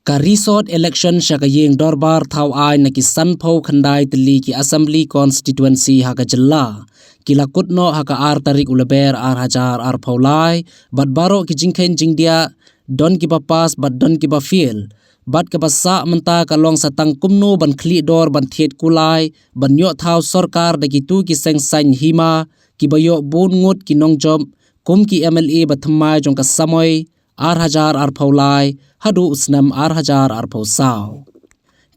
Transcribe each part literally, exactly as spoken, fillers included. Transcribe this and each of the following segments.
Ka resort election sha ka ïing dorbar thaw aiñ na ki sanphew khyndai tylli ki assembly constituency ha ka jylla ki la kut noh ha ka ar tarik u Lber ar hajar arphew lai, bad baroh ki jingkheiñ jingdiah, don kiba pass bad don kiba fail. Bad kaba sah mynta ka long sa tang kumno ban khlieh dor ban thied kulai ban ïoh thaw sorkar da kitu ki seng saiñ hima kiba ïoh bun ngut ki nongjop kum ki M L A ba thymmai jong ka samoi ar hajar arphew lai haduh u snem ar hajar arphew saw.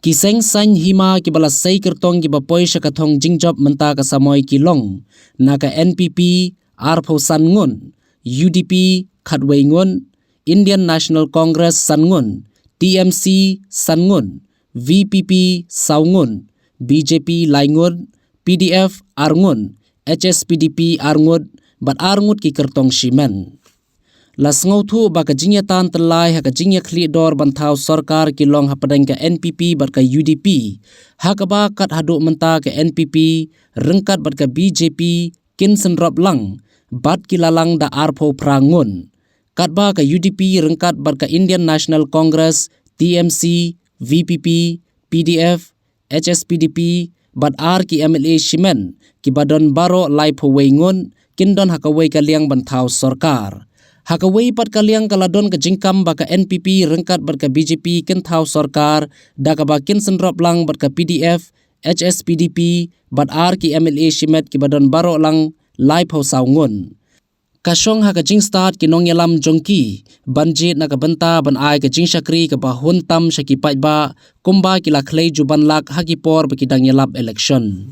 Ki seng saiñ hima kiba la sei kyrtong kiba poi sha ka thong jingjop mynta ka samoi ki long na ka N P P arphew san ngut, U D P khatwei ngut, Indian National Congress san ngut, T M C san ngut, V P P saw ngut, B J P lai ngut, P D F ar ngut, H S P D P ar ngut, bad ar ngut ki kyrtong shimet. La sngewthuh ba ka jingïatan tyllai ha ka jingïakhlieh dor ban thaw sorkar ki long hapdeng ka N P P bad ka U D P, ha kaba kat haduh mynta ka N P P ryngkat bad ka B J P kin synrop lang bad ki la lang da arphew phra ngut. Katba ka U D P ryngkat bad ka Indian National Congress, T M C, V P P, P D F, H S P D P bad ar ki M L A shimet kiba don baroh laiphew wei ngut kin don ha kawei ka liang ban thaw sorkar. Ha kawei pat ka liang ka la don ka jingkam ba ka N P P ryngkat bad ka B J P kin thaw sorkar da kaba kin synrop lang bad ka P D F, H S P D P bad ar ki M L A shimet kiba don baroh lang laiphew saw ngut. Ka shong ha ka jingstad ki nongïalam jong ki ban jied na ka bynta ban ai ka jingshakri kaba hun tam sha ki paidbah kumba ki la khlei ju ban lak ha ki por ba ki dang ïalap election.